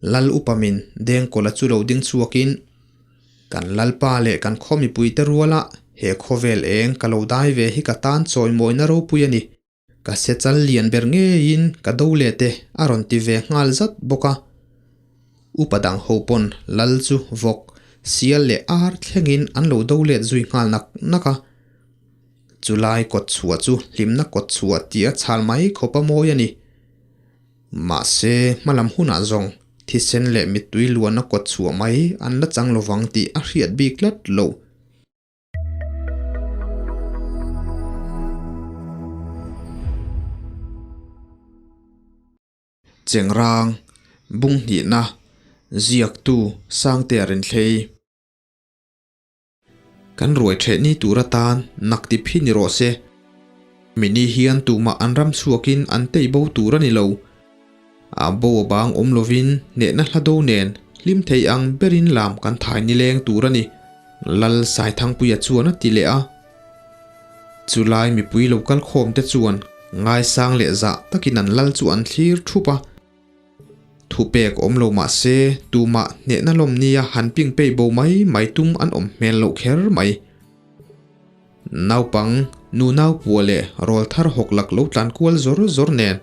Lal upamin Dengkawla chu lo ding chhuakin, Kan Lalpa leh kan khaw mipuite ruala he khawvel eng ka lo dai ve hi ka tan chawimawina ropui a ni. Ka se chal lian ber ngeiin ka do let e a rawn ti ve nghal zat bawk a. Upa dang ho pawn Lal chu vawk, sial leh ar thlengin an lo do let zui nghal nak nak a. Chulai kawt chhuah chu hlimna kawt chhuah tia chhal mai khawp a mawi a ni. Mahse, hmalam hunah zawng thisen leh mittui luana kawt chhuah mai an la chang lovang tih a hriat bik tlat lo. Chengrang, Bunghnihna, Ziaktu, Sangtea Renthlei. Kan ruai ṭheh ni tur atan nak ti phi ni rawh se. Mini hian tumah an ram chhuakin an tei bo tur a ni lo. A bo a bang awm lovin hnehna hla do nen hlim thei ang berin lam kan thai nileng tur a ni, Lal Saithangpuia chuan a ti leh a. Chulai mipui lo kal khawm te chuan ngaisang leh zah takin an lal chu an thlir thup a. Thupek awm lo mah se, tumah hnehna lawm nia han ping peih bo mai mai tum an awm hmel loh kher mai. Naupang, nu naupua leh rawl thar hawk lak lo tlan kual zawr zawr nen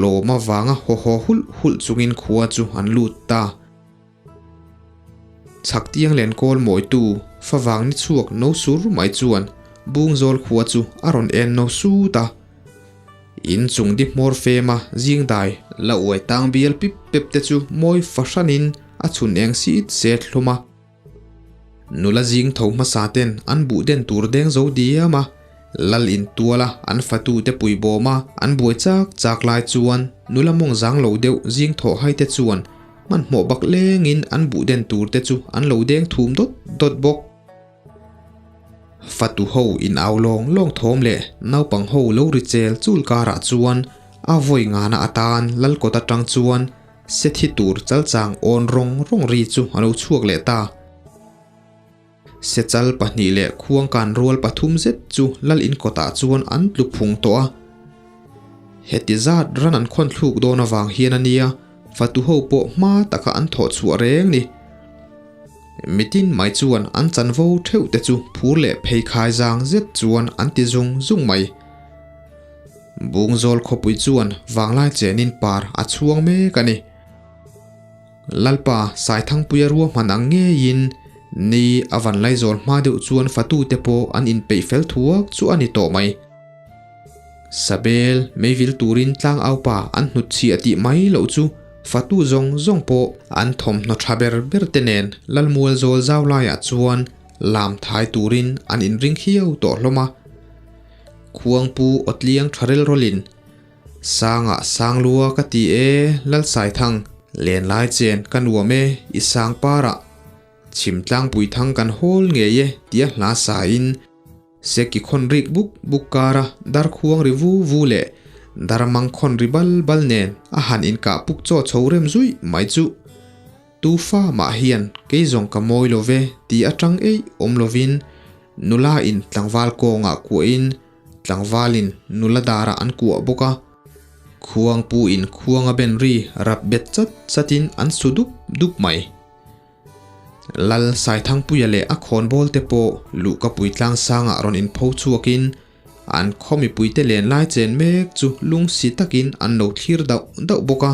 lawm avanga haw haw hulh hulh chungin khua chu an lut ta. Chhak tiang len kawl mawitu favang ni chhuak no sur mai chuan Bungzawl khua chu a rawn en no sut a. In chung di hmawr fema zing dai la uai tang bial pip pep te chu mawi fahranin a chhun eng sit set hlawm a. Nula zing tho hmasa ten an buh den tur deng zo diam a, lal in tual a an fatu te pui bawm a an buai chak chak lai chuan nula mawng zang lo deuh zing thawh hai te chuan hmanhmawh bak leng in an buh den tur te chu an lo deng thum dawt dawt bawk. Fatu ho in au lawng lawng thawm leh naupang ho lo ri chel chul karah chuan a vawi ngana atan lal kawt atang chuan Se thi tur chalchang awn rawng rawng ri chu a lo chhuak leh ta. Se chal pahnih leh khuangkan rual pathum zet chu lal in kawtah chuan an tlu phung tawh a. Heti zat ran an khawn thluk dawn avang hian a nia fatu ho pawh hma taka an thawh chhuah reng ni. Mitin mai chuan an chanvo theuh te chu phur leh pheikhai zang zet chuan an ti zung zung mai. Bungzawl khawpui chuan vanglai chenin par a chhuang mek a ni. Lalpa Saithangpuia ruahman ang ngeiin ni a van laizawl hma deuh chuan fatute pawh an inpeih fel thuak chu a ni tawh mai. Sabel meivil turin tlangaupa an hnutchhiah tih mai loh chu fatu zawng zawng pawh an thawmhnaw tha ber ber te nen Lalmualzawl zau laiah chuan lam thai turin an inring hiau tawh hlawm a. Khuangpu awtliang tha rel rawlin, Sangah Sanglua ka ti e, Lalsaithang, lenlai chen ka nuam e, i sang parah Chhimtlangpui thang kan hawl ngei e tia hla sain Seki khawn rik buk buk kara darkhuang ri vu vu leh darmang khawn ri bal bal nen a han inkah puk chaw chho rem zuih mai chu. Tu fa mah hian kei zawng ka mawi lo ve ti atang eih awm lovin nula in tlangval kawngah kuahin tlangvalin nula darah an kuah bawk a. Khuang pu in khuang a ben ri rap bet chat chatin an su dup dup mai. Lal Saithangpuia leh a khawnbawl te pawh luhkapui tlangsangah rawn inpho chhuakin an khaw mipuite len lai chen mek chu lungsi takin an lo thlir dauh dauh bawk a.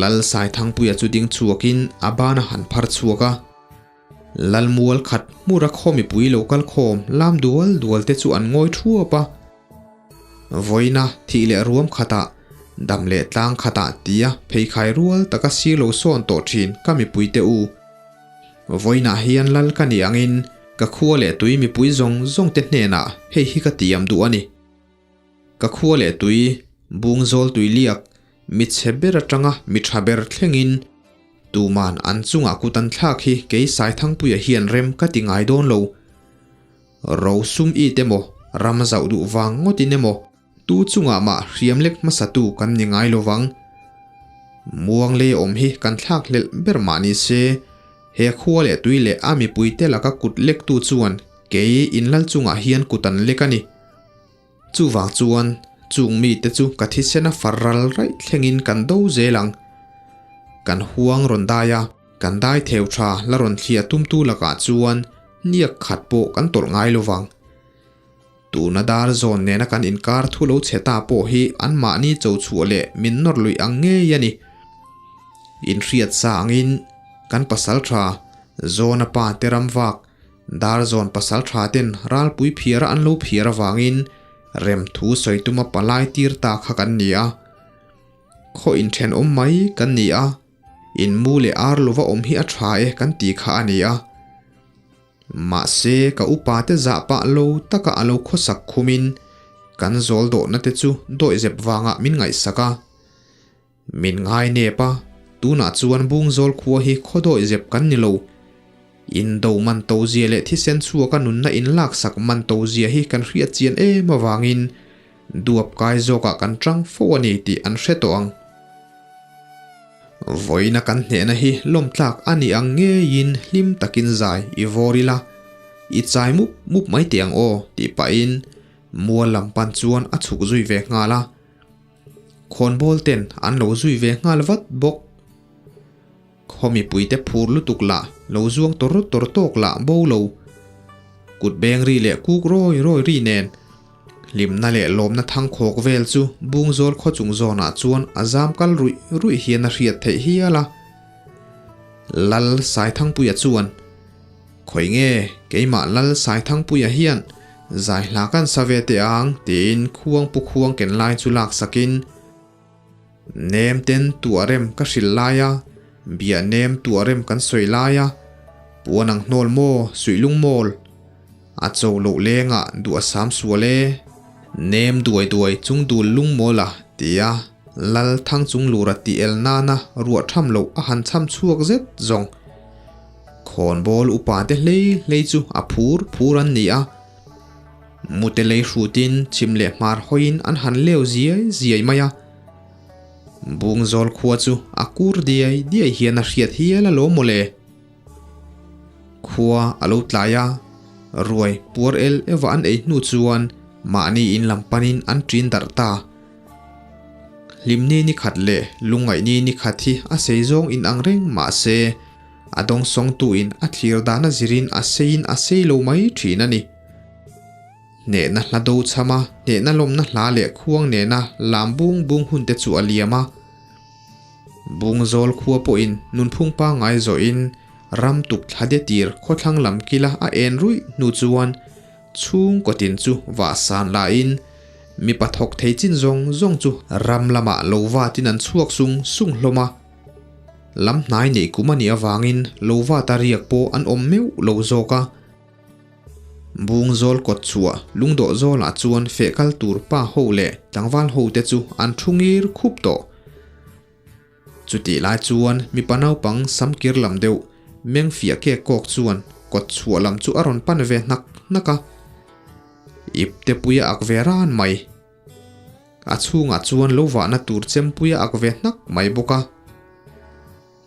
Lal Saithangpuia chu ding chhuakin a ban a han phar chhuak a. Lal mual khat hmura khaw mipui lo kal khawm lam dual dual te chu an ngawi thuap a. Vawiina thih leh ruam khatah, dam leh tlang khatah tia pheikhai rual taka sir lo sawn tawh thin ka mipuite u. Vawiinah hian lal ka nih angin ka khua leh tui mipui zawng zawng te hnenah hei hi ka tiam duh a ni. Ka khua leh tui, bungzawl tui liak, mi chhe ber atanga mi tha ber thlengin tuman an chungah kut an thlak hi kei Saithangpuia hian rem ka ti ngai dawn lo. Ro sum it emaw, ram zauh duh vang ngawtin emaw, tu chungah mah hriam lek hmasatu kan ni ngai lo vang. Muang lei awm hi kan thlak hlelh ber mah ni se, he khua leh tui leh a mipuite laka kut lektu chuan kei inlal chungah hian kut an lek a ni. Chuvang chuan chung mite chu ka thisena far ral raih thlengin kan do zel ang. Kan huang rawn dai a, kan dai theu tha la rawn thliah tumtu lakah chuan hniak khat pawh kan tawlh ngai lo vang. Tuna dar zawn nena kan inkar thu lo chhe ta pawh hi anmahni cho chhuah leh min nawr luih ang ngei a ni. Inhriat sa angin kan pasal tha Zawna pa te ram vak dar zawn pasal tha ten ralpui phiara an lo phiar avangin rem thu sawi tuma palai tir ta kha kan ni a. Khaw inthenawm mai kan ni a, in mu leh ar lova awm hi a tha e kan ti kha a ni a. Mahse, ka upa te zah pah lo taka a lo khawsak khumin kan zawl dawhna te chu dawihzep vangah min ngaihsak a. Min ngai nep a, tunah chuan Bungzawl khua hi khaw dawihzep kan ni lo. Indo man to zia leh thisen chhuaka nunna inlaksak man to zia hi kan hriat chian em avangin Duap kai zawkah kan tang fo a ni tih an hre tawh ang. Vawiina kan hnehna hi lawmtlak a ni ang ngeiin hlim takin zai i vawr ila, i chai mup mup mai teh ang aw tih pahin mual lam pan chuan a chhuk zui ve nghal a. Khawnbawl ten an lo zui ve nghal vat bawk. Khaw mipuite phur lutuk lah lo zuang tawr tawr tawk lah bo lo. Kut beng ri leh kuk rawi rawi ri nen hlimna leh lawmna thang khawk vel chu Bungzawl khaw chung zawnah chuan a zam kal ruih ruih hian a hriat theih hial a. Lal Saithangpuia chuan, Khawi nge keimah Lal Saithangpuia hian zai hla kan sa ve teh ang tiin khuang pu khuang ken lai chu laksakin, Nem ten tuahrem ka hrilh lai a, bia nem tuahrem kan sawi lai a, puan ang hnawl maw, suih lung mawl? A cho loh lengah duh a sam sual e. Nem duai duai chung dul lung mawl a, ti a, Lal thang chung lura tih el nana ruah tham loh a han cham chhuak zet zawng. Khawnbawl upa te hlei hlei chu a phur phur an ni a. Mute lei hrutin chhim leh hmar hawiin an han leu ziai ziai mai a. Bungzawl khua chu a kur diai diai hian a hriat hial a lo mawle. Khua a lo tlai a, ruai puar el eva an ei hnu chuan mahni in lam panin an ṭin darh ta. Hlimni ni khat leh lungngaihni ni khat hi a sei zawng inang reng mah se, A dawngsawngtuin a thlir dan a zirin a seiin a sei lo mai thin a ni. Hnehna hla do chham a, hnehna lawmna hla leh khuang nena lam bung bung hun te chu a liam a. Bungzawl khua pawhin nunphung pangngai zawhin ram tuk thla de tir khawthlang lam kila a en ruih hnu chuan chhungkaw tin chu vah san lahin mipa thawk thei chin zawng zawng chu ram lamah lo vatin an chhuak sung sung hlawm a. Lam hnai neih kum a nih avangin lo vata riak pawh an awm meuh lo zawk a. Bungzawl kawt chhuah lungdawh zawlah chuan feh kal tur pa ho leh tlangval ho te chu an thu ngir khup tawh. Chutih lai chuan mipa naupang samkir lam deuh meng fiah kek kawk chuan kawt chhuah lam chu a rawn pan ve hnak hnak a. Ipte pui a ak ve ran mai. A chhungah chuan lo vahna tur chempui a ak ve hnak mai bawk a.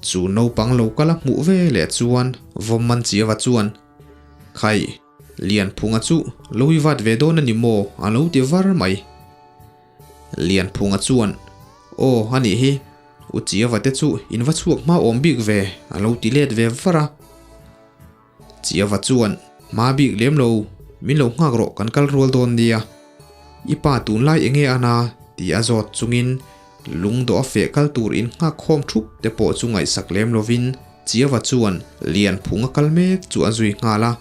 Chu naupang lo kal a hmuh ve leh chuan Vawmman Chiava chuan, Khai, Lianphunga chu lo i vat ve dawn a ni maw? a lo ti var mai. Lianphunga chuan, Aw, a nih hi, U Chiava te chu in va chhuak hma awm bik ve, a lo ti let ve var a. Chiava chuan, Hma bik lem lo, min lo nghak rawh kan kal rual dawn nia. I pa tunlai enge a na? ti a zawt chungin lungdawh a feh kal tur in nghak khawm thup te pawh chu ngaihsak lem lovin Chiava chuan Lianphunga kal mek chu a zui nghal a.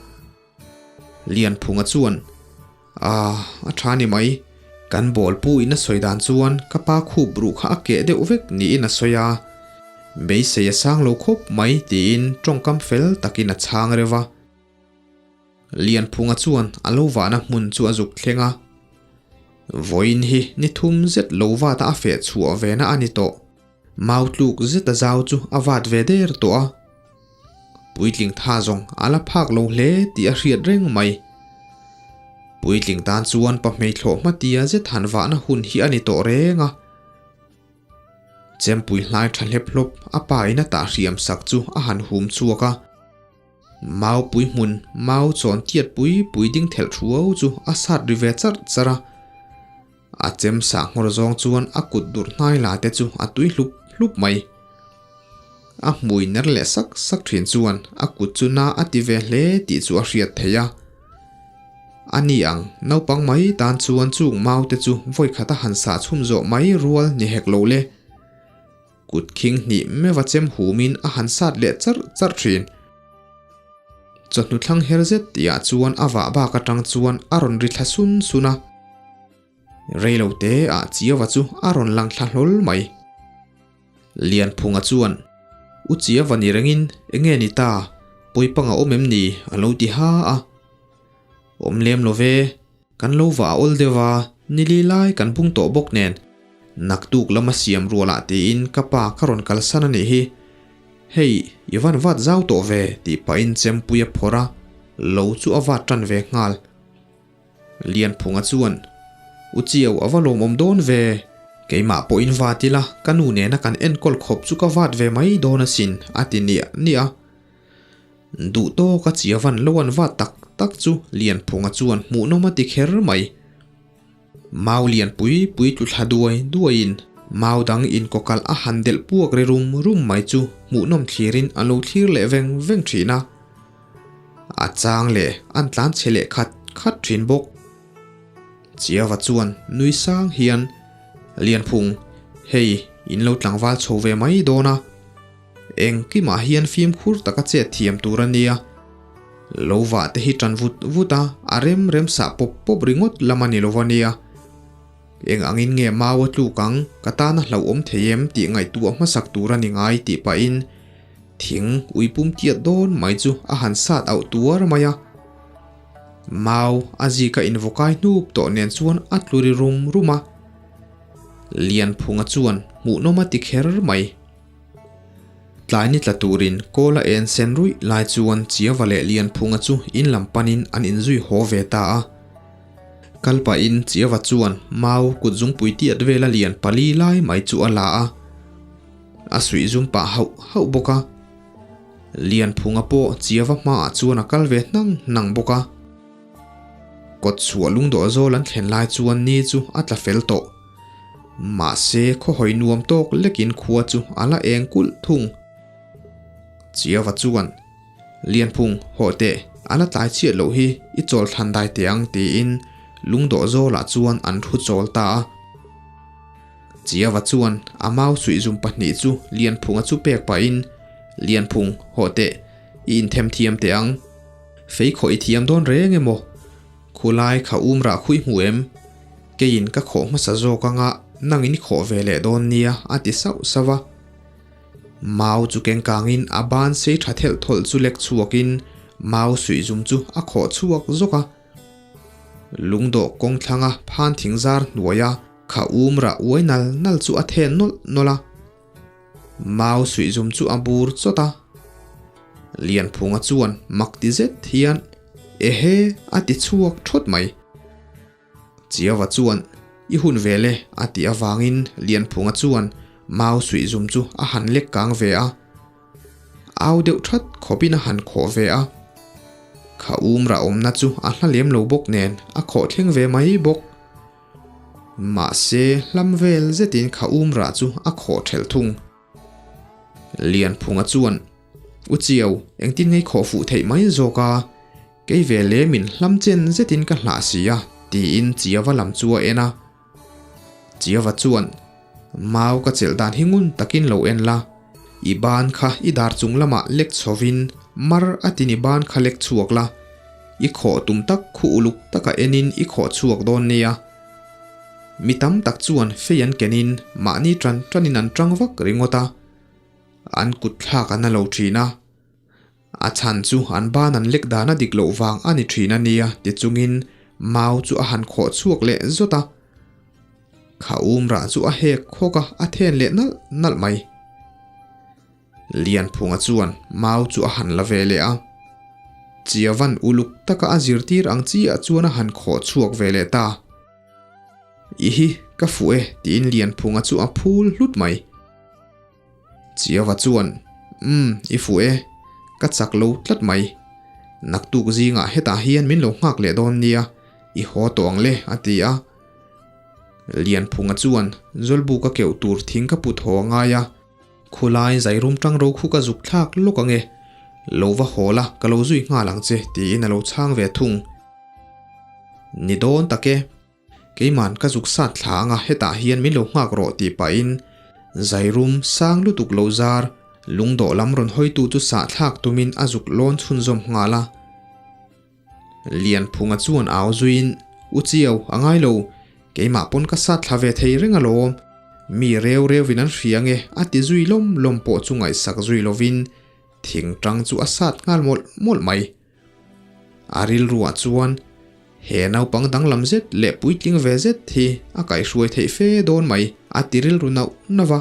Lianphunga chuan, Ah, a tha ni mai. Kan bawl pu in a sawi dan chuan ka pa khup ruh kha a keh deuh vek niin a sawi a. Beisei a sang lo khawp mai tiin tawngkam fel takin a chhang reuh a. Lianphunga chuan a lo vahna hmun chu a zuk thleng a. Vawiin hi ni thum zet lo vata a feh chhuah vena a ni tawh. Mau tluk zet a zau chu a vat ve der tawh a. Puitling tha zawng a la phak lo hle tih a hriat reng mai. Puitling tan chuan pa hmeithlawh hmatia zet han vahna hun hi a ni tawh reng a. Chempui hlai tha hlep hlawp a pa in a tah hriam sak chu a han hum chhuak a. Mau pui hmun mau chawn tiat pui pui ding thelh thuau chu a sat ri ve charh charh a. A chem sah nghawr zawng chuan a kut dur hnai la te chu a tui hlup hlup mai. A hmui ner leh sak sak thin chuan a kut chu na a ti ve hle tih chu a hriat theih a. A ni ang, naupang mai tan chuan chung mau te chu vawikhat a han sah chhum zawh mai rual ni hek lo le. Kut khing hnih meuha chem humin a han sat leh charh charh thin. Chawhnu thlang her zet tihah chuan a vah bak atang chuan a rawn ri thla sun sun a. Reilo te ah Chiava chu a rawn lang thla hlawl mai. Lianphunga chuan, U Chiava ni rengin enge ni ta, pawipang a awm em ni? a lo ti ha a. Awm lem lo ve, Kan lo va awl deuh a, nili lai kan bung tawh bawk nen. Naktuk lama siam rualah tiin ka pa ka rawn kalsan a nih hi. Hei, i van vat zau tawh ve tih pahin chempui a phawrh a, lo chu a vat tan ve nghal. Lianphunga chuan, U Chiau a va lawmawm dawn ve, keimah pawhin vat ila ka nu nena kan enkawl khawp chu ka vat ve mai dawn asin a ti niah niah a. Duh tawk a chia van lo an vat tak tak chu Lianphunga chuan hmuhnawm a ti kher mai. Mau lian pui pui tlu thla duai duaiin mau dang inkawkalh a han delh puak ri rum rum mai chu hmuhnawm thlirin a lo thlir leh veng veng thin a. A chang leh an tlan chhe leh khat khat thin bawk. Chiava chuan nui sang hian, Lianphung, hei in lo tlangval chho ve mai dawn a. Engkimah hian fimkhur taka chet thiam tur a nia. Lo vah te hi tan vut vut a, a rem rem sah pawp pawp ringawt lam a ni lo a nia. Eng angin nge mau a tluk ang, ka tana hlauhawm thei em tih ngaihtuah hmasak tur a ni ngai tih pahin thing uipum tiat dawn mai chu a han sat auh tuar mai a. Mau a zika invaw-kai hnup tawh nen chuan a tlu ri rum rum a. Lianphunga chuan hmuhnawm a ti kher mai. Tlai ni tla turin kawl a en sen ruih lai chuan Chiava leh Lianphunga chu in lam panin an inzui haw ve ta a. Kal pahin Chiava chuan mau kut zungpui tiat vela lian pali lai mai chu a la a, a suih zum pah hauh hauh bawk a. Lianphunga pawh Chiava hmaah chuan a kal ve hnang hnang bawk a. Kawt chhuah lungdawh zawl an thlen lai chuan ni chu a tla fel tawh. Mahse, khawhawi nuam tawk lekin khua chu a la eng kulh thung. Chiava chuan, Lianphung, hawh teh, a la tlai chhiat loh hi, i chawl thlan dai teh ang tiin lungdawh zawlah chuan an thu chawl ta a. Chiava chuan a mau suihzum pahnih chu Lianphunga chu pek pahin, Lianphung, hawh teh, i inthemthiam teh ang. Fei khawh i thiam dawn reng emaw? Khulai kha um rah khuih hmu em? Keiin ka khawh hmasa zawk anga nangin i khawh ve leh dawn nia a ti sauh sauh a. Mau chu kengkangin a ban sei tha thelh thawlh chu lek chhuakin mau suih zum chu a khawh chhuak zawk a. Lungdawh kawng thlanga phan thing zar hnuaia kha um rah uai nal nal chu a then nawlh nawlh a. Mau suih zum chu a bur chawt a. Lianphunga chuan mak ti zet hian Ehe a ti chhuak thawt mai. Chiava chuan I hun vel e a tih avangin Lianphunga chuan mau suih zum chu a han lek kang ve a. Au deuh that khawpin a han khawh ve a. Kha um rah awmna chu a hla lem lo bawk nen a khawh thleng ve mai bawk. Mahse, hlam vel zetin kha um rah chu a khawh thelh thung. Lianphunga chuan, U Chiau, engtin ngei khawh fuh theih mai zawk a, kei ve lemin hlam chen zetin ka hlah si a, tiin Chiava lam chu a en a. Chiava chuan, Mau ka chelh dan hi ngun takin lo en la, i ban kha i dar chung lamah lek chhovin mar a tin i ban kha lek chhuak la, I khawh tum tak khu uluk taka enin i khawh chhuak dawn nia. Mi tam tak chuan fei an kenin mahni tan tanin an tang vak ringawt a, an kut thlak an a lo thin a. A chhan chu an ban an lek dan a dik loh vang a ni thin a nia ti chungin mau chu a han khawh chhuak leh zawt a. Kha um rah chu a hek khawk a, a then leh nalh nalh mai. Lianphunga chuan mau chu a han la ve leh a. Chiavan uluk taka a zirtir ang chiah chuan a han khawh chhuak ve leh ta. I hi, ka fuh e, tiin Lianphunga chu a phul hlut mai. Chiava chuan, Umm, i fuh e, ka chak lo tlat mai. Naktuk zingah hetah hian min lo nghak leh dawn nia, i haw tawh ang le, a ti a. Lianphunga chuan, Zawlbuka keuh tur thing ka put haw a ngai a. Khulai zairum tang ro khu ka zuk thlak lawk ang e. Lo va haw la, ka lo zui nghal ang che, tiin a lo chhang ve thung. Ni dawn tak e. Keiman ka zuk sat thla anga hetah hian min lo nghak rawh tih pahin zairum sang lutuk lo zar lungdawh lam rawn hawitu chu sahthlak tumin a zuk lawn chhunzawm nghal a. Lianphunga chuan au zuiin, U Chiau, a ngai lo, keimah pawn ka sat thla ve thei reng alawm, mi reu reuvin an hria nge a ti zui lawm lawm pawh chu ngaihsak zui lovin thing tang chu a sat nghal mawlh mawlh mai. A rilruah chuan he naupang danglam zet leh puitling ve zet hi a kaihhruai theih fe dawn mai a ti rilru nauh nauh a.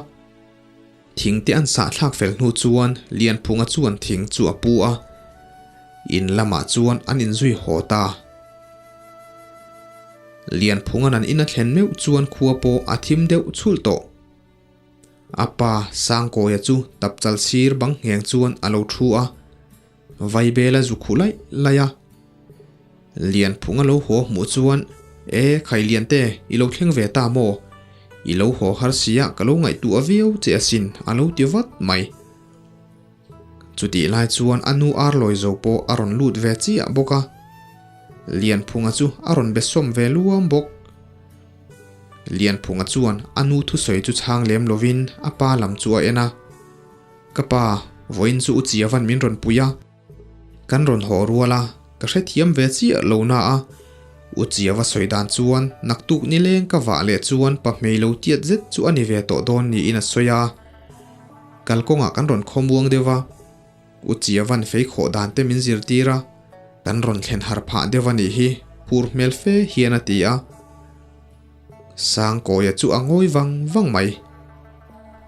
Thing te an sahthlak fel hnu chuan Lianphunga chuan thing chu a pu a, in lamah chuan an inzui haw ta. Lianphunga'n an in a thlen meuh chuan khua pawh a thim deuh chhulh tawh. A pa Sangkawia chu tapchal sir bang ngheng chuan a lo thu a, Vaibela zu khuh laih laih a. Lianphunga lo haw hmuh chuan, E, khai Liante, i lo thleng ve ta maw? I lo haw har sia ka lo ngaihtuah viau che asin, a lo ti vat mai. Chutih lai chuan a nu Arlawi zo pawh a rawn lut ve chiah bawk a. Lianphunga chu a rawn be sawm ve luam bawk. Lianphunga chuan a nu thusawi chu chhang lem lovin a pa lam chu a en a. Ka pa, vawiin chu u Chiavan min rawn pui a, kan rawn haw rual a, ka hrethiam ve chiah lo na a. U Chiava sawi dan chuan naktuk nileng ka vah leh chuan pa hmei lo tiat zet chu a ni ve tawh dawn niin a sawi a. Kalkawngah kan rawn khawmuang deuh a, U Chiavan fei khawh dan te min zirtir a, kan rawn thlen har phah deuh a nih hi, phur hmel fe hian a ti a. Sangkawia chu a ngawi vang vang mai.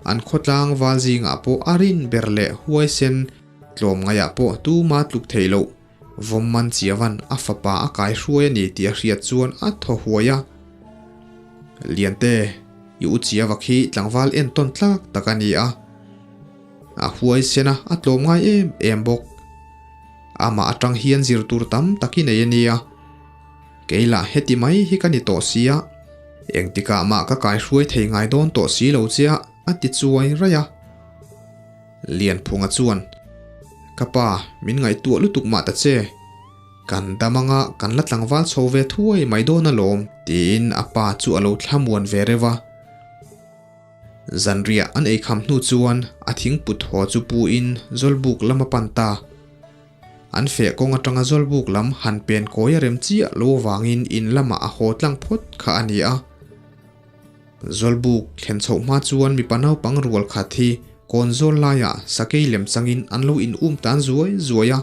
An khawtlang val zingah pawh a rin ber leh huaisen tlawmngaiah pawh tuma tluk thei loh Vawmman Chiavan a fapa a kai hruai a ni tih a hriat chuan a thaw huai a. Liante, i u Chiava khi tlangval entawn tlak tak a ni a. A huaisen a, a tlawmngai em em bawk. Amah atang hian zir tur tam tak i nei a nia. Kei lah heti mai hi ka ni tawh sia, engtikah mah ka kaihruai thei ngai dawn tawh si lo che a, a ti chuai raih a. Lianphunga chuan, Ka pa, min ngaihtuah lutuk mah ta che. Kan dam anga kan la tlangval chho ve thuai mai dawn alawm, tiin a pa chu a lo thlamuan ve reuh a. Zanriah an eikham hnu chuan a thingput haw chu pu in Zawlbuk lam a pan ta. An feh kawng atanga Zawlbuk lam han pen kawi a rem chiah lo avangin in lamah a haw tlang phawt kha a ni a. Zawlbuk thlen chhoh hma chuan mipa naupang rual khat hi kawn zawl laiah sakei lem changin an lo in um tan zuai zuai a.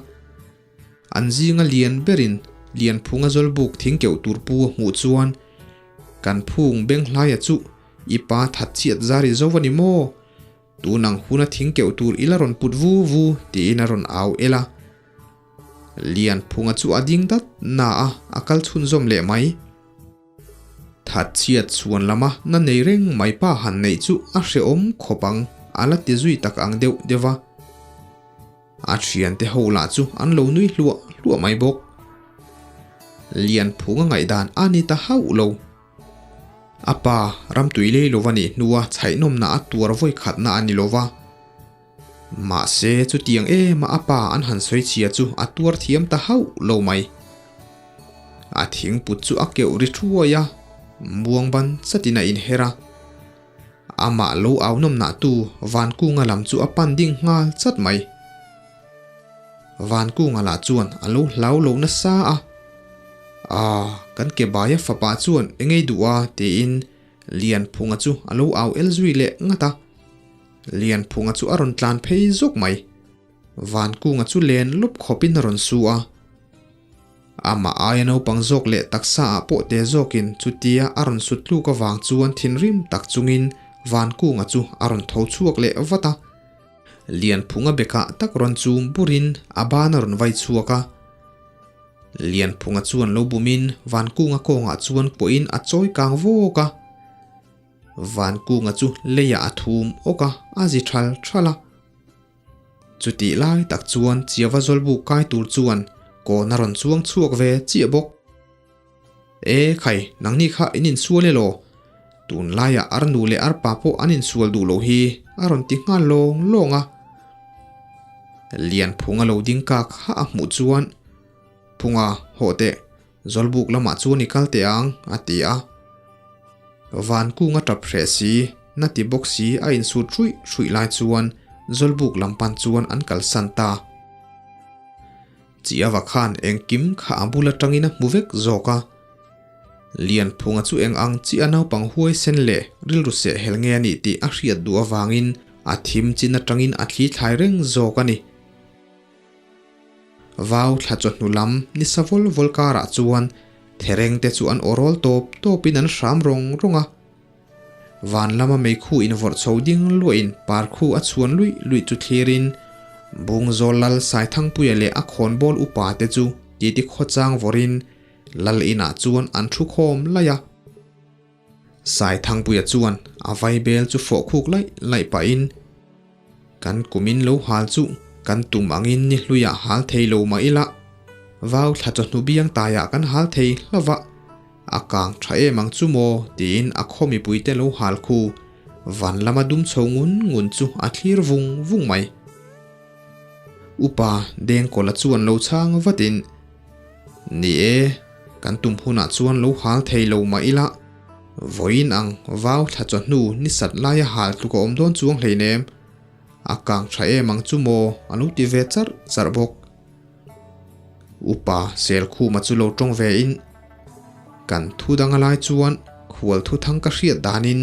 An zinga lian berin Lianphunga Zawlbuk thing keuh tur pu a hmuh chuan kan phung beng hlaia chu i pa that chhiat zar i zo a ni maw? Tun ang huna thing keuh tur ila rawn put vu vu tiin a rawn au el a. Lianphunga chu a ding dat na a, a kal chhunzawm leh mai. Thatchhiat chhuan lama na nei reng mai pa han neih chu a hrehawm khawp ang, a la ti zui tak ang deuh deuh va. A thiante ho lah chu an lo nui hluah hluah mai bawk. Lianphunga ngaihdan a ni ta hauh lo. A pa ramtui lei lova nih hnua chhaihnawmna a tuar vawi khatna a ni lova. Mahse chutiang ema a pa an han sawi chhia chu a tuar thiam ta hauh lo mai. A thingput chu a keuh ri thuai a, muang ban chatin a inher a. Amah lo au nawmnah tu Vankunga lam chu a pan ding nghal chat mai. Vankunga lah chuan a lo hlau lo nasa a. Aaa, kan ke baia fapa chuan engei duh a tiin Lianphunga chu a lo au el zui leh ngat a. Lianphunga chu a rawn tlan phei zawk mai. Vankunga chu len lawp khawpin a rawn su a. Amah aia naupang zawk leh taksa ah pawh te zawkin chutia a rawn sut tluk avang chuan thinrim tak chungin Vankunga chu a rawn tho chhuak leh vat a. Lianphunga bekah tak rawn chum burin a ban a rawn vai chhuak a. Lianphunga chuan lo bumin Vankunga kawngah chuan pawhin a chawi kang vawk a. Vankunga chu leiah a thum awk a, a zi thal thal a. Chutih lai tak chuan Chiava Zawlbuk kai tur chuan kawn a rawn chuang chhuak ve chiah bawk. E khai, nangni kha in insual elaw? Tunlaiah arnu leh arpa pawh an insual duh loh hi a rawn ti nghal lawng lawng a. Lianphunga lo ding kak kha a hmuh chuan, Phunga, hawh teh, Zawlbuk lamah chuan i kal teh ang, a ti a. Van kung a tap hreh si, na ti bawk si a insut hruih hruih lai chuan Zawlbuk lam pan chuan an kalsan ta. Chiava khan engkim kha a bul atangin a hmu vek zawk a. Lianphunga chu eng ang chiah a naupang huai sen leh rilru seh hel nge a nih tih a hriat duh avangin a thim chin atangin a thli thlai reng zawk a ni. Vau thla chawhnu lam ni sa vawl vawl karah chuan thereng te chu an awrawl tawp tawpin an hram rawng rawng a. Van lama meikhu invawrh chho ding luahin parkhu a chhuan luih luih chu thlirin Bungzawl Lal Saithangpuia leh a khawnbawl upa te chu titi khawchang vawrin Lal inah chuan an thu khawm laih a. Saithangpuia chuan a vaibel chu fawh khuk laih laih pahin Kan kumin lo hal chu kan tum angin ni hluiah hal thei lo mah ila, vau thla chawhnu biang taiah kan hal thei hlauh a, a kang tha em ang chu maw tiin a khaw mipuite lo hal khu van lama dum chho ngun ngun chu a thlir vung vung mai. Upa Dengkawla chuan lo chhang vatin, Ni e, kan tum hunah chuan lo hal thei lo mah ila, Vawiin ang vau thla chawhnu ni sat laia hal tluk a awm dawn chuang hleinem. A kang tha em ang chu maw a lo ti ve charh charh bawk. Upa Selkhuma chu lo tawng ve in kan thu dang a lai chuan khual thu thang ka hriat danin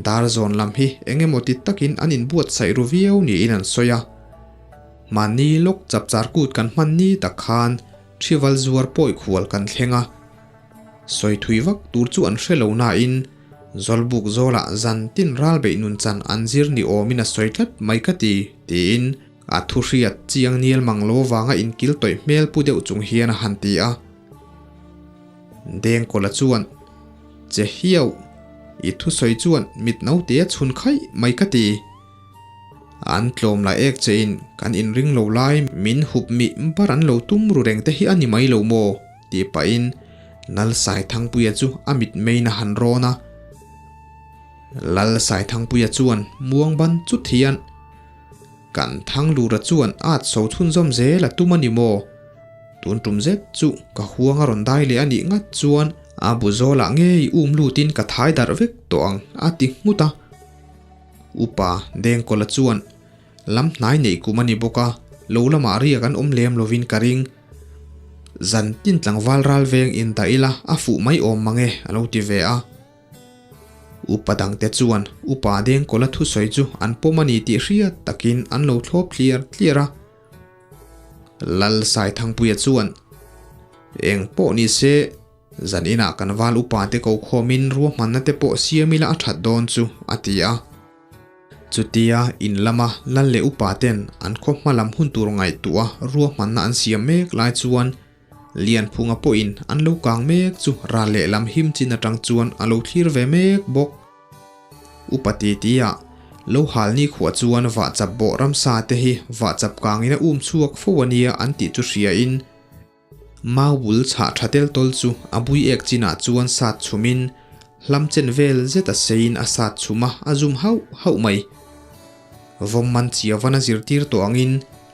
dar zawn lam hi eng emaw ti takin an inbuatsaih ru viau niin an sawi a. Mahni lawk chapchar kut kan hman ni tak khan Thival zuar pawi khual kan thleng a. Sawi thui vak tur chu an hre lo nain Zawlbuk zawlah zan tin ral beih nun chan an zir ni awmin a sawi tlat mai ka ti, tiin a thu hriat chiang nial mang lo vanga inkil tawih hmel pu deuh chung hian a han ti a. Dengkawla chuan, Che hiau, i thusawi chuan mit naute a chhun khaih mai ka ti. An tlawm la ek che in kan inring lo lai min hup mih bar an lo tum ru reng te hi a ni mai lo maw? Tih pahin Lal Saithangpuia chu a mitmeiin a han rawn a. Lal Saithangpuia chuan muang ban chut hian, Kan Thanglura chuan at so chhunzawm zel a tum a ni maw? Tun tum zet chu ka huang a rawn dai leh a nih ngat chuan a bu zawlah ngei um lutin ka thai darh vek tawh ang a ti nghut a. Upa Dengkawla chuan lam hnai neih kum a ni bawk a, lo lamah riak an awm lem lovin ka ring. Zan tin tlangval ral veng in dah ila a fuh mai awm mang e a lo ti ve a. Upa dangte chuan Upa Dengkawla thusawi chu an pawm a ni tih hriat takin an lo thlawp tliar tliar a. Lal Saithangpuia chuan, Eng pawh ni se, zan inah kan val upa te ko khawmin ruahmanna te pawh siam ila a that dawn chu, a ti a. Chutia in lama lal leh upa ten an khaw hma lam hun tur ngaihtuah ruahmanna an siam mek lai chuan Lianphunga pawhin an lo kang mek chu ral leh lam him chin atang chuan a lo thlir ve mek bawk. Upa titi ah lo hal ni khuah chuan vahchap bawh ramsa te hi vahchap kangin a um chhuak fo ania an tih chu hria in Mau bul chhah tha tel tawl chu a bui ek chinah chuan sat chhumin hlam chen vel zet a seiin a sat chhum a, a zum hauh hauh mai. Vawm man chiavan a zirtir tawh angin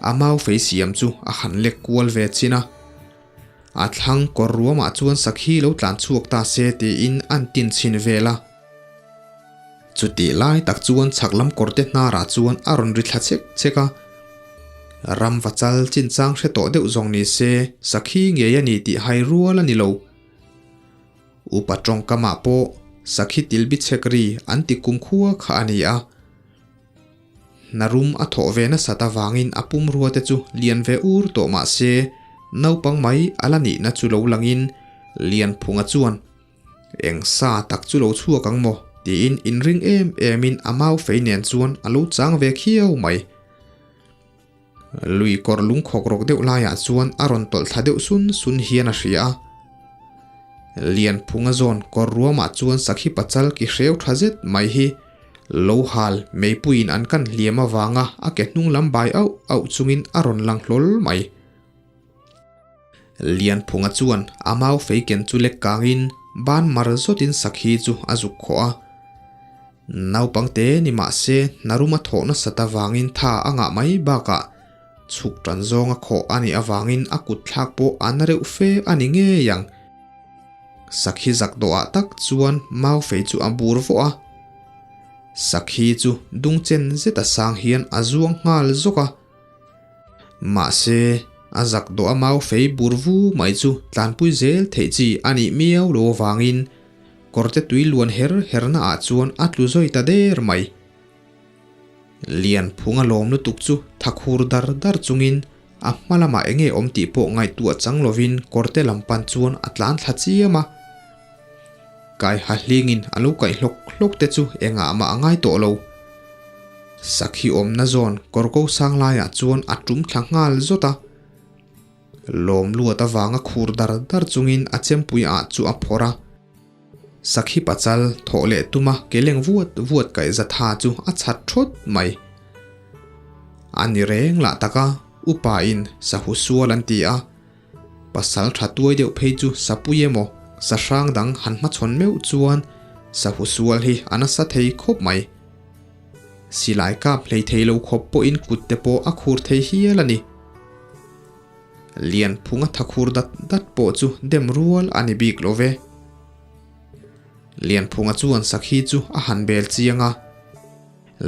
a mau fei siam chu a han lek kual ve chin a. A thlang kawr ruamah chuan sakhi lo tlan chhuak ta se tiin an tin chhin vel a. Chutih lai tak chuan chhak lam kawrte hnarah chuan a rawn ri thla chek chek a. Ram va chal chinchang hre tawh deuh zawng ni se sakhi ngei a ni tih hai rual a ni lo. Upa tawngkamah pawh sakhi til bi chek ri an ti kumkhua kha a ni a. Hnarum a thawh ve nasat avangin a pumrua te chu lian ve ur tawh mah se naupang mai a la nihna chu lo langin Lianphunga chuan Eng sa tak chu lo chhuak ang maw? tiin inring em emin a mau fei nen chuan a lo chang ve khiau mai. Lui kawr lung khawk rawk deuh laiah chuan a rawn tawlh thla deuh sun sun hian a hria a. Lianphunga zawn kawr ruamah chuan sakhi pachal ki hreu tha zet mai hi lo hal meipuiin an kan hliam avanga a ke hnung lam bai auh auh chungin a rawn lang hlawl mai. Lianphunga chuan a mau fei ken chu lek kangin ban mar zawtin sakhi chu a zuk khawh a. Naupang te ni mah se hnarum a thawh nasat avangin tha a ngah mai bakah chhuk tan zawnga khawh a nih avangin a kut thlak pawh a na reuh fe a ni ngei ang. Sakhi zak dawhah tak chuan mau fei chu a bur vawh a. Sakhi chu dung chen zet a sang hian a zuang nghal zawk a. Mahse, a zak dawh a mau fei bur vu mai chu tlanpui zel theih chi a nih miau lo avangin kawrte tui luan her herna ah chuan a tlu zawi ta der mai. Lian phung a lawm lutuk chu tha khur dar dar chungin a hma lamah eng nge awm tih pawh ngaihtuah chang lovin kawrte lam pan chuan a tlan thla chiam a. Kai ha hlingin a lo kaih hlawk hlawk te chu engah mah a ngai tawh lo. Sakhi awmna zawn kawr ko sang laiah chuan a tum thla nghal zawt a. Lawm luat avanga khur dar dar chungin a chempui ah chu a phawrh a. Sakhi pachal thawh leh tuma ke leng vuat vuat kaih za tha chu a chhat thawt mai. A ni reng lah taka upa in sahu sual an ti a, pasal tha tuai deuh phei chu sapui emaw sa hrang dang han hmachhawn meuh chuan sahu sual hi a nasa thei khawp mai. Silai kap hlei thei lo khawp pawhin kut te pawh a khur thei hial a ni. Lian phunga tha khur dat dat pawh chu dem rual a ni bik lo ve. Lian phunga chuan sakhi chu a han bel chiang a.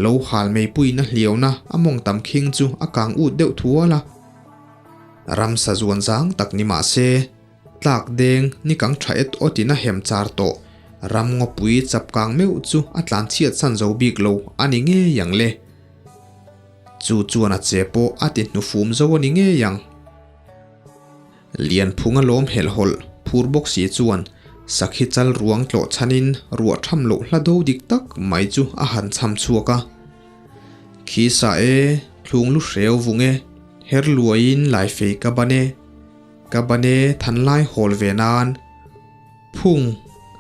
Lo hal meipuina hliauna a mawng tam khing chu a kang ut deuh thual a. Ramsa zuan zang tak ni mah se, tlak deng ni kang tha et awtin a hem char tawh. Ram ngawpui chap kang meuh chu a tlan chhiat san zo bik lo a ni ngei ang le. Chu chuan a che pawh a ti hnufum zo a ni ngei ang. Lianphunga lawm helhhawlh phur bawk si chuan sakhi chal ruang tlawh chhanin ruah tham loh hla do dik tak mai chu a han cham chhuak a. Khi sa e, thlung lu hreu vung e, her luaiin lai fei ka ban e, ka ban e than lai hawl ve nan. Phung,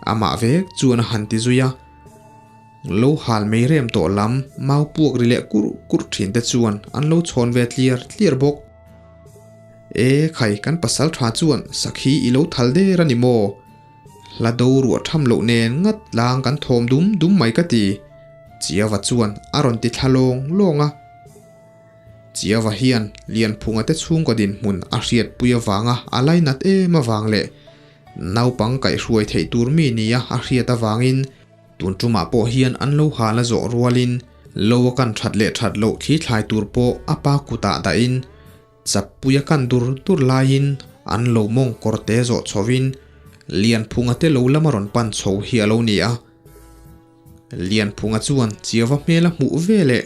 amah vek chuan a han ti zui a. Lo hal mei rem tawh lam mau puak ri leh kurh kurh thin te chuan an lo chhawn ve tliar tliar bawk. E khai kan pasal tha chuan sakhi i lo thal der a ni maw? Hla do ruah tham loh nen ngat tlang kan thawm dum dum mai ka ti. Chiava chuan a rawn ti thla lawng lawng a. Chiava hian Lianphunga te chhungkaw dinhmun a hriatpui avanga a lainat em avang leh naupang kaihhruai theih tur mi nia a hriat avangin Tun tumah pawh hian an lo hal a zawh rualin lo a kan that leh that loh thli thlai tur pawh a pa kutah dahin chappuia kan dur dur laiin an lo mawng kawr te zawh chhovin Lianphunga te lo lama rawn pan chho hi a lo ni a. Lianphunga chuan Chiava hmel a hmuh veleh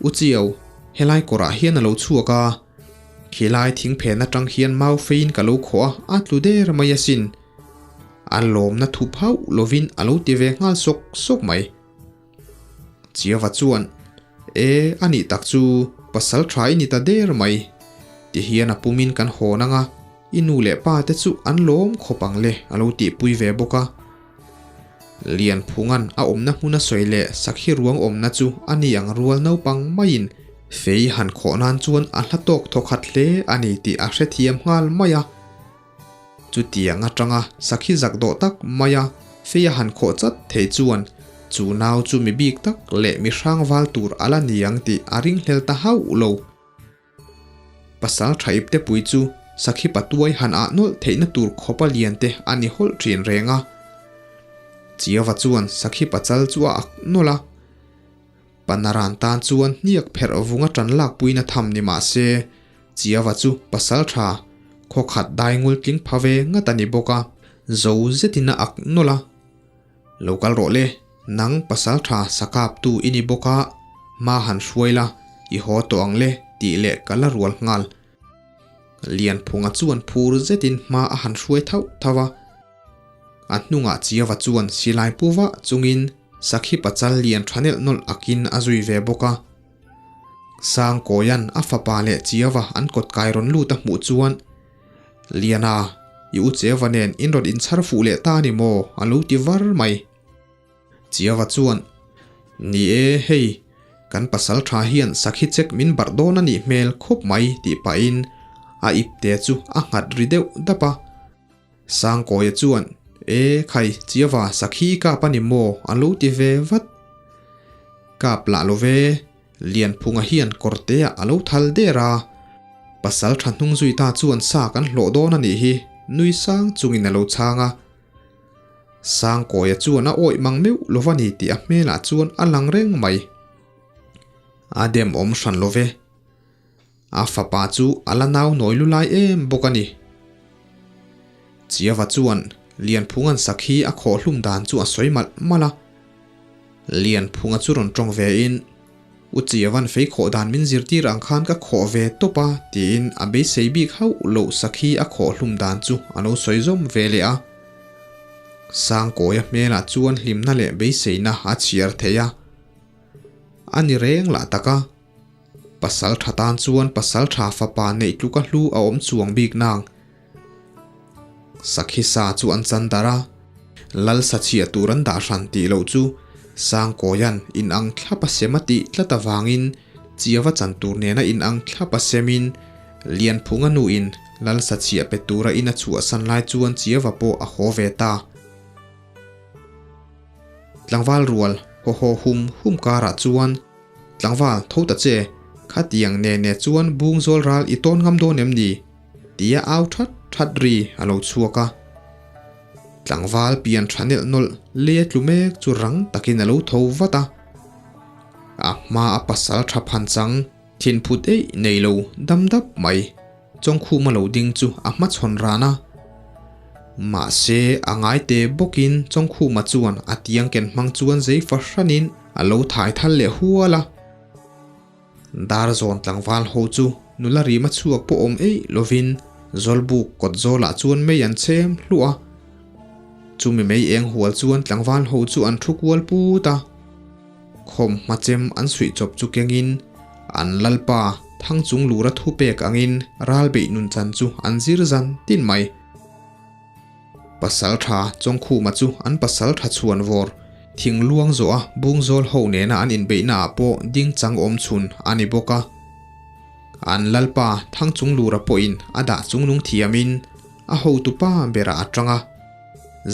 U Chiau, helai kawrah hian a lo chhuak a, khilai thingphen atang hian mau feiin ka lo khawh a, a tlu der mai asin. A lawmna thup hauh lovin a lo ti ve nghal sawk sawk mai. Chiava chuan, E, a nih tak chu, pasal tha i ni ta der mai. Tihian a pumin kan hawn ang a, i nu leh pa te chu an lawm khawp ang le a lo tihpui ve bawk a. Lianphunga'n a awmna hmun a sawi leh sakhi ruang awmna chu a ni ang rual naupang maiin fei han khawh nan chuan a hla tawk thaw khat hle a ni tih a hrethiam nghal mai a. Chutiang atanga sakhi zak dawh tak maia fei a han khawh chat thei chuan chu nau chu mi bik tak leh mi hrang val tur a la ni ang tih a ringhlel ta hauh lo. Pasal tha ipte pui chu sakhi patuai han ah nawlh theihna tur khawpa lian te a ni hawlh thin reng a. Chiava chuan sakhi pachal chu a ak nawlh a. Panaran tan chuan hniak pherh vunga tan lakpuina tham ni mah se, Chiava chu pasal tha khaw khat dai ngul tling pha ve ngat a ni bawk a, zo zetin a ak nawlh a. Lo kal rawh le, nang pasal tha sakap tu i ni bawk a, hma han hruai la, i haw tawh ang le tih leh ka la rual nghal. Lianphunga chuan phur zetin hma a han hruai thauh thauh a. A hnungah Chiava chuan silai pu vah chungin sakhi pachal lian tha nelh nawlh akin a zui ve bawk a. Sangkawia'n a fapa leh Chiava an kawt kai rawn lut a hmuh chuan, Liana, i u Chiava nen in rawn inchhar fuh leh ta a ni maw? a lo ti var mai. Chiava chuan, Ni e, hei, kan pasal tha hian sakhi chek min barh dawn a nih hmel khawp mai tih pahin a ipte chu a nghat ri deuh dap a. Sangkawia chuan, E khai, Chiava, sakhi i kap a ni maw? a lo ti ve vat. Kap lah lo ve, Lianphunga hian kawrteah a lo thal der a. Pasal tha hnung zui ta chuan sa kan hlawh dawn a nih hi, nui sang chungin a lo chhang a. Sangkawia chuan a awih mang meuh lo va ni tih a hmelah chuan a lang reng mai. A dem awm hran lo ve. A fapa chu a la nau nawi lu lai em bawk a ni. Chiava chuan Lianphunga'n sakhi a khawh hlum dan chu a sawi malh malh a. Lianphunga chu rawn tawng ve in, U Chiava'n fei khawh dan min zirtir ang khan ka khawh ve tawp a tiin a beisei bik hauh loh sakhi a khawh hlum dan chu a lo sawi zawm ve leh a. Sangkawia hmelah chuan hlimna leh beiseina a chhiar thei a. A ni reng lah tak a. Pasal tha tan chuan pasal tha fapa neih tluka hlu a awm chuang bik nang. Sakhi sa chu an chan darh a, Lal sachhiah tur an dah hran tih loh chu Sangkawia'n inang thlap a sem a tih tlat avangin Chiava chan tur nena inang thlap a semin Lianphunga nuin Lal sachhiah pe tura in a chhuahsan lai chuan Chiava pawh a haw ve ta. Tlangval rual haw haw hum hum karah chuan Tlangval tho ta che, khatiang ne ne chuan bung zawl ral i tawn ngam dawn em ni? Tia au that that ri a lo chhuak a. Tlangval pian tha nelh nawlh lei a tlu mek chu rang takin a lo tho vat a. A hma a pasal tha phan chang thin phut eih nei lo dam dap mai Chawngkhuma lo ding chu a hmachhawn ran a. Mahse a ngai te bawkin Chawngkhuma chuan a tiang ken hmang chuan zei fahranin a lo thai thal leh hual a. Dar zawn tlangval ho chu nula rima chhuak pawh awm eih lovin Zawlbuk kawt zawlah chuan mei an chhem hluah a. Chumi mei eng hual chuan tlangval ho chu an thu kual put a. Khawm hmachem an suih chawp chu kengin an lalpa Thangchung lura thu pek angin ral beih nun chan chu an zir zan tin mai. Pasaltha Chawngkhuma chu an pasaltha chhuan vawr thing luang zawh a bungzawl ho nena an inbeihna ah pawh ding chang awm chhun a ni bawk a. An lalpa Thangchung lura pawhin a dah chungnung thiamin a hotupa berah a tang a.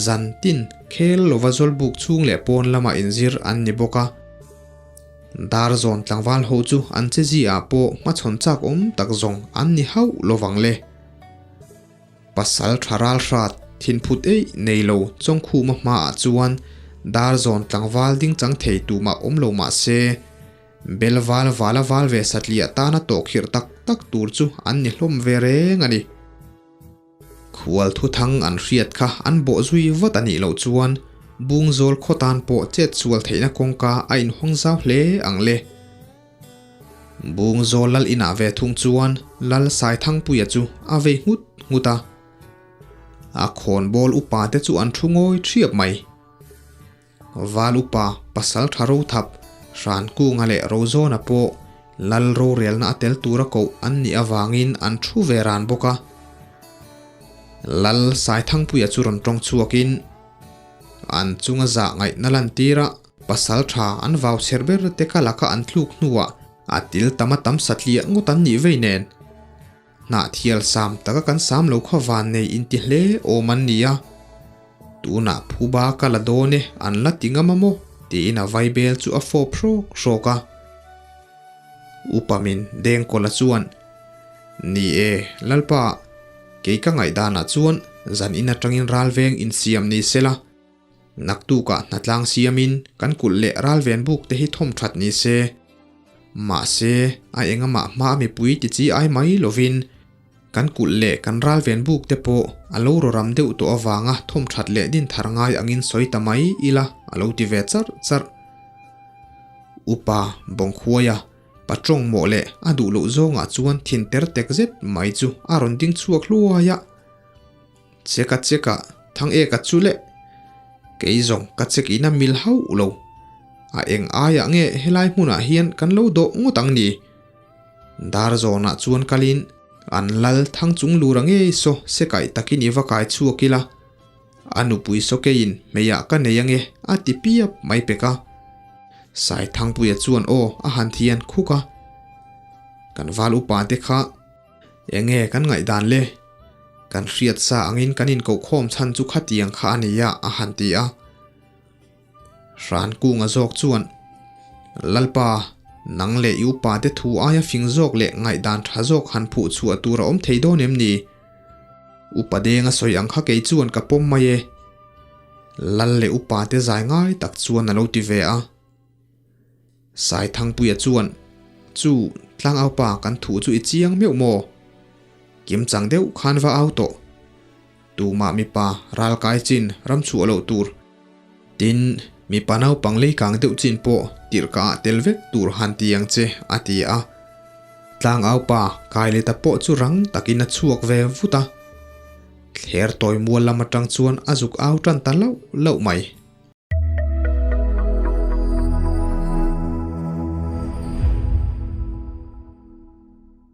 Zan tin khel lova zawlbuk chhung leh pawn lama inzir an ni bawk a. Dar zawn tlangval ho chu an che zi ah pawh hmachhawn chak awm tak zawng an ni hauh lovang le. Pasal tha ral hrat, thinphut eih nei lo Chawngkhuma hmaah chuan dar zawn tlangval ding chang thei tumah awm lo mah se, bel val vala val ve satliah tana tawhkhirh tak tak tur chu an ni hlawm ve reng a ni. Khual thuthang an hriat kha an bawh zui vat a nih loh chuan Bungzawl khaw tan pawh chet sual theihna kawngka a inhawng zau hle ang le. Bungzawl lal inah ve thung chuan Lal Saithangpuia chu a vei nghut nghut a. A khawnbawl upa te chu an thu ngawi thiap mai. Val upa pasal tha rothap Hrankunga leh Rozawna pawh Lal rorelna a tel tura koh an nih avangin an thu ve ran bawk a. Lal Saithangpuia chu rawn tawng chhuakin an chunga zah ngaihna lantir a. Pasal tha an vau chher ber te ka laka an tluk hnuah a til tam a tam satliah ngawt an nih vei nen. Hnahthial sam taka kan sam lo kha van nei inti hle awm an ni a. Tunah phuba ka la dawn e an la ti ngam a maw tiin a vaibel chu a fawp hrawk hrawk a. Upamin Dengkawla chuan, Ni e, Lalpa, kei ka ngaihdanah chuan zan in atangin ralveng insiam ni sela, Naktukah hnatlang siamin kan kulh leh ralven buk te hi thawm that ni se. Mahse, a engamah hma a mipui ti chi ai mai lovin kan kulh leh kan ralven buk te pawh a lo rawram deuh tawh avanga thawm that leh din thar ngai angin sawi ta mai ila a lo ti ve charh charh. Upa Bawngkhuaia patawng mawh leh a duh loh zawngah chuan thin ter tek zet mai chu a rawn ding chhuak hluai a. Cheka cheka thang e ka chu le. Kei zawng ka chek in a mil hauh lo. A eng aiah nge helai hmunah hian kan lo dawh ngawt ang ni? Dar zawnah chuan kalin an lal thang chung lura ngei saw se kaih takin i va kai chhuak ila. A nupui saw keiin hmeiah ka nei ange a ti piap mai pek a. Saithangpuia chuan aw a han thian khuk a. Kan val upa te kha Enge kan ngaihdan le? Kan hriat sa angin kan inkohkhawm chhan chu khatiang kha a nia a han ti a. Hran kunga zawk chuan, Lalpa, nang leh i upa te thu aia fing zawk leh ngaihdan tha zawk han phuh chhuah tur a awm thei dawn em ni? Upa Denga sawi ang kha kei chuan ka pawm mai e. Lal leh upa te zai ngai tak chuan a lo ti ve a. Saithangpuia chuan, Chu, tlangaupa kan thu chu i chiang meuh maw? Kimchang deuh khan va au tawh. Tumah mipa ral kai chin ram chhuah loh tur. Tin, mipa naupang lei kang deuh chin pawh tirhka ah tel vek tur han ti ang che, a ti a. Tlangaupa Kaileta pawh chu rang takin a chhuak ve vut a. Thler tawi mual lam atang chuan a zuk au tan ta lauh lauh mai.